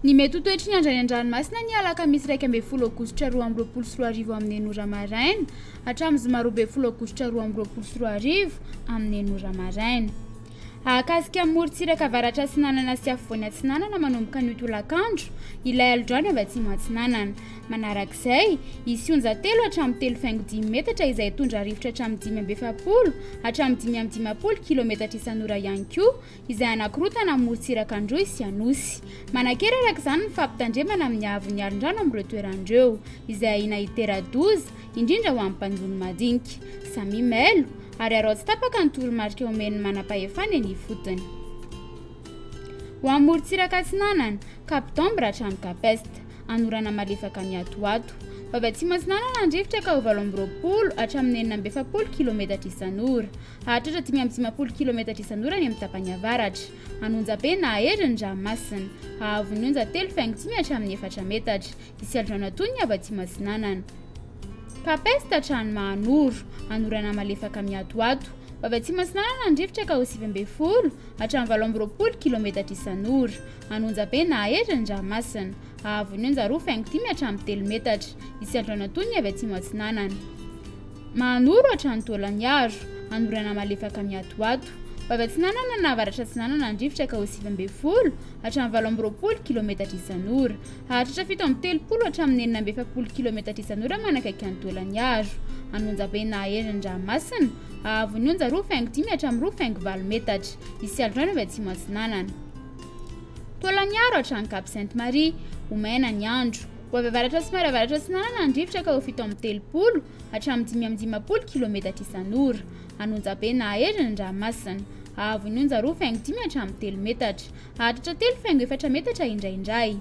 Ny mety ho toetry ny andro any an-dranomasina ny alakamisy 11 aogositra 2022 amin'ny 6 ora maraina hatramin'ny zoma 12 aogositra 2022 amin'ny 6 ora maraina. Hahakasika ny morontsiraka avaratra atsinanana sy afovoany atsinanana manomboka anio tolakandro ilay alodrano avy atsimo atsinanana. Manarak'izay, hisy onja telo hatramin'ny 3,5 metatra izay hitondra rivotra hatramin'ny 45 hatramin'ny 55 kilometatra isan'ora ihany koa izay hanakorontana ny morontsiraka Androy sy Anosy. Manan-kery araka izany ny fampitandremana amin'ny haavon'ny alin-drano amin'ireo toerana ireo, izay ahiana hitera-doza, indrindra ho an'ny mpanjono madinika. Samia mailo, ary araho tsy tapaka ny toromarika omen'ny manam-pahefana eny ifotony. Ho an'ny morontsiraka atsinanana, Cap d'Ambre hatrany Cap Est, anorana malefaka miatoato. Ho avy atsimo atsinanana ny rivotra ka ho 28 hatramin'ny 46 kilometatra isan'ora. Hahatratra 55 kilometatra isan'ora any amin'ny tapany avaratra. An'Onjabe na Ahery ny ranomasina. Haavon'ny onja 3,5 hatramin'ny 4 metatra. Hisy alondrano antonony avy atsimo atsinanana. Cap Est hatrany Mahanoro. Anorana malefaka miatoato. Ho avy atsimo atsinanana ny rivotra ka ho 19 hatramin'ny 28 kilometatra isan'ora. An'Onjabe na Ahery ny ranomasina. Haavon'ny onja 2,5 hatramin'ny 3 metatra. Hisy alondrano antonony avy atsimo atsinanana. Mahanoro hatrany Taolagnaro, anorana malefaka miatoato. Ho avy atsinanana na avaratra atsinanana ny rivotra ka ho 19 hatramin'ny 28 kilometatra isan'ora. Hahatratra 37 hatramin'ny 46 kilometatra isan'ora manakaiky an'i Taolagnaro. An'Onjabe na Ahery ny ranomasina, haavon'ny onja 2,5 hatramin'ny 2,8 metatra. Hisy alodrano avy atsimo atsinanana. Taolagnaro hatrany Cap Sainte Marie, ho maina ny andro. Ho avy avaratra somary avaratra atsinanana ny rivotra ka ho 37 hatramin'ny 55 kilometatra isan'ora. An'Onjabe na Ahery ny ranomasina. Haavon'ny onja 2,5 hatramin'ny 3 metatra. Hahatratra 3,4 metatra indraindray.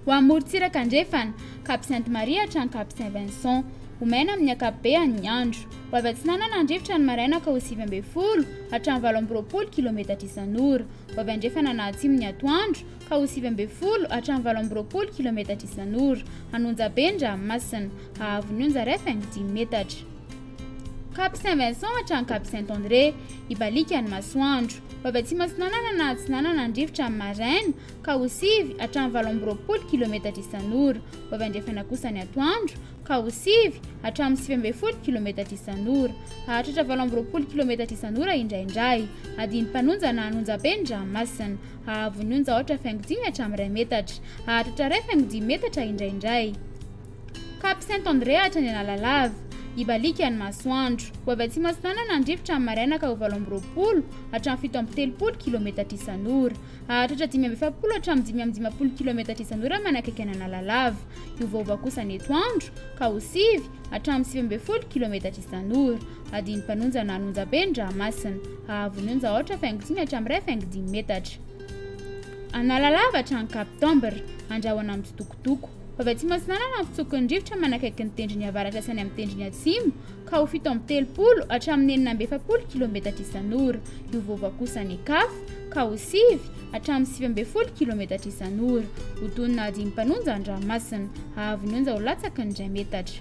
Ho amin'ny morontsiraka andrefana, Cap Sainte Marie hatrany Cap Saint Vincent. Ho maina amin'ny ankapobeny ny andro. Ho avy atsinanana ny rivotra ny maraina ka ho 19 hatramin'ny 28 kilometatra isan'ora. Ho avy andrefana na atsimo ny atoandro ka ho 19 hatramin'ny 28 kilometatra isan'ora. An'Onjabe ny ranomasina. Haavon'ny onja 1,5 metatra. Cap Saint Vincent hatrany Cap Saint André. Hibaliaka ny masoandro. Ho avy atsimo atsinanana na atsinanana ny rivotra amin'ny maraina ka ho 9 hatramin'ny 28 kilometatra isan'ora. Ho avy andrefana kosa ny atoandro ka ho 9 hatramin'ny 19 kilometatra isan'ora. Hahatratra 28 kilometatra isan'ora indraindray. Adin'ny mpanonja na an'Onjabe ny ranomasina. Haavon'ny onja 4,5 hatramin'ny 1 metatra. Hahatratra 1,5 metatra indraindray. Cap Saint André hatrany Analalava. Hibaliaka ny masoandro. Ho avy atsimo atsinanana ny rivotra amin'ny maraina ka ho 28 hatramin'ny 37 kilometatra isan'ora. Hahatratra 45 hatramin'ny 55 kilometatra isan'ora manakaiky an'Analalava. Hiovaova kosa ny etoandro ka ho 9 hatramin'ny 19 kilometatra isan'ora. Adin'ny mpanonja na an'Onjabe ny ranomasina. Haavon'ny onja 4,5 hatramin'ny 1,5 metatra. Analalava hatrany Cap d'Ambre. Andrahona mitsitokotoko. Ho avy atsimo atsinanana ny fitsoky ny rivotra manakaiky ny tendrony avaratra sy any amin'ny tendrony atsimo ka ho 37 hatramin'ny 46 kilometatra isan'ora. Hiovaova kosa ny Caf ka ho 9 hatramin'ny 19 kilometatra isan'ora. Ho tonona adin'ny mpanonja ny ranomasina. Haavon'ny onja ho latsaky ny 1 metatra.